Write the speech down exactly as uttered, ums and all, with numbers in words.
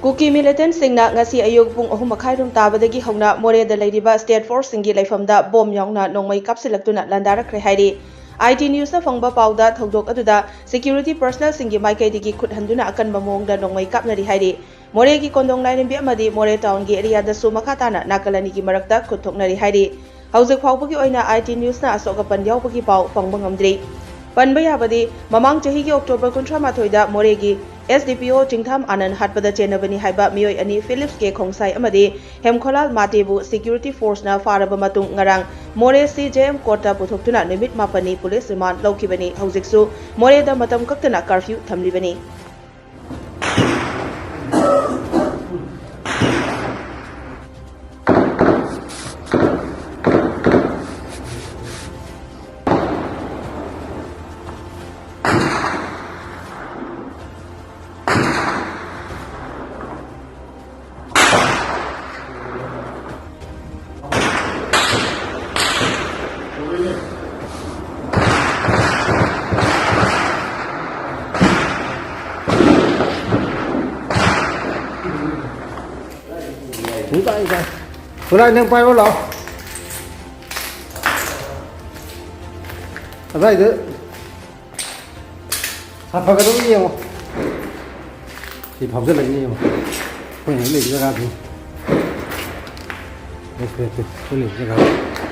ꯀꯨꯀꯤ ꯃꯤꯂꯤꯇꯦꯟꯠꯁꯤꯡꯅ ꯉꯁꯤ ꯑꯌꯨꯛ ꯄꯨꯡ ꯑꯍꯨꯝ ꯃꯈꯥꯏꯔꯣꯝ ꯇꯥꯕꯗꯒꯤ ꯍꯧꯅ ꯃꯣꯔꯦꯗ ꯂꯩꯔꯤꯕ ꯁ꯭ꯇꯦꯠ ꯐꯣꯔꯁꯁꯤꯡꯒꯤ ꯂꯩꯐꯝꯗ ꯕꯣꯝ ꯌꯥꯎꯅ ꯅꯣꯡꯃꯩ ꯀꯥꯞꯁꯤꯜꯂꯛꯇꯨꯅ ꯂꯥꯟꯗꯥꯔꯛꯈ꯭ꯔꯦ ꯍꯥꯏꯔꯤ꯫ ꯑꯥꯏ ꯇꯤ ꯅ꯭ꯌꯨꯁꯅ ꯐꯪꯕ ꯄꯥꯎꯗ ꯊꯧꯗꯣꯛ ꯑꯗꯨꯗ ꯁꯦꯀ꯭ꯌꯨꯔꯤꯇꯤ ꯄꯔꯁꯅꯦꯜꯁꯤꯡꯒꯤ ꯃꯥꯏꯀꯩꯗꯒꯤ ꯈꯨꯠ ꯍꯟꯗꯨꯅ ꯑꯀꯟꯕ ꯃꯑꯣꯡꯗ ꯅꯣꯡꯃꯩ ꯀꯥꯞꯅꯔꯤ ꯍꯥꯏꯔꯤ꯫ ꯃꯣꯔꯦꯒꯤ ꯀꯣꯟꯗꯣꯡ ꯂꯥꯏꯔꯦꯝꯕꯤ ꯑꯃꯗꯤ ꯃꯣꯔꯦ ꯇꯥꯎꯟꯒꯤ ꯑꯦꯔꯤꯌꯥꯗꯁꯨ ꯃꯈꯥ ꯇꯥꯅ ꯅꯥꯀꯜ ꯑꯅꯤꯒꯤ ꯃꯔꯛꯇ ꯈꯨꯠ ꯊꯣꯛꯅꯔꯤ ꯍꯥꯏꯔꯤ꯫ ꯍꯧꯖꯤꯛ ꯐꯥꯎꯕꯒꯤ ꯑꯣꯏꯅ ꯑꯥꯏ ꯇꯤ ꯅ꯭ꯌꯨꯁꯅ ꯑꯁꯣꯛ ꯑꯄꯟ ꯌꯥꯎꯕꯒꯤ ꯄꯥꯎ ꯐꯪꯕ ꯉꯝꯗ꯭ꯔꯤ꯫ ꯄꯟꯕ ꯌꯥꯕꯗꯤ, ꯃꯃꯥꯡ ꯆꯍꯤꯒꯤ ꯑꯣꯛꯇꯣꯕꯔ ꯀꯨꯟꯊ꯭ꯔꯥ ꯃꯥꯊꯣꯏꯗ ꯃꯣꯔꯦꯒꯤ ꯑꯦꯁ ꯗꯤ ꯄꯤ ꯑꯣ ꯆꯤꯡꯊꯥꯝ ꯑꯥꯅꯟ ꯍꯥꯠꯄꯗ ꯆꯦꯟꯅꯕꯅꯤ ꯍꯥꯏꯕ ꯃꯤꯑꯣꯏ ꯑꯅꯤ ꯐꯤꯂꯤꯞꯁ ꯀꯦ ꯈꯣꯡꯁꯥꯏ ꯑꯃꯗꯤ ꯍꯦꯝꯈꯣꯂꯥꯜ ꯃꯥꯇꯦꯕꯨ ꯁꯦꯀ꯭ꯌꯨꯔꯤꯇꯤ ꯐꯣꯔꯁꯅ ꯐꯥꯔꯕ ꯃꯇꯨꯡ ꯉꯔꯥꯡ ꯃꯣꯔꯦ ꯁꯤ ꯖꯦ ꯑꯦꯝ ꯀꯣꯔꯠꯇ ꯄꯨꯊꯣꯛꯇꯨꯅ ꯅꯨꯃꯤꯠ ꯃꯥꯄꯟꯅꯤ ꯄꯨꯂꯤꯁ ꯔꯤꯃꯥꯟꯗ ꯂꯧꯈꯤꯕꯅꯤ꯫ ꯍꯧꯖꯤꯛꯁꯨ ꯃꯣꯔꯦꯗ ꯃꯇꯝ ꯀꯛꯇꯅ ꯀꯔꯐ꯭ꯌꯨ ꯊꯝꯂꯤꯕꯅꯤ꯫ ꯈꯨꯠꯂꯥꯏ ꯅꯪ ꯄꯥꯏꯔꯣ ꯂꯥꯛꯑꯣ꯫ ꯑꯗꯥꯏꯗ ꯁꯥꯐꯒꯗꯕ ꯌꯦꯡꯉꯣ꯫ ꯁꯤ ꯐꯥꯎꯖꯜꯂꯛꯏꯅꯦ ꯌꯦꯡꯉꯣ꯫ ꯑꯩꯈꯣꯏꯅ ꯍꯧꯖꯤꯛ ꯂꯩꯕ ꯖꯒꯥꯁꯤ꯫ ꯂꯦꯞꯄꯨ, ꯂꯦꯞꯄꯨ꯫ ꯑꯩꯈꯣꯏ ꯂꯩꯕ ꯖꯒꯥ꯫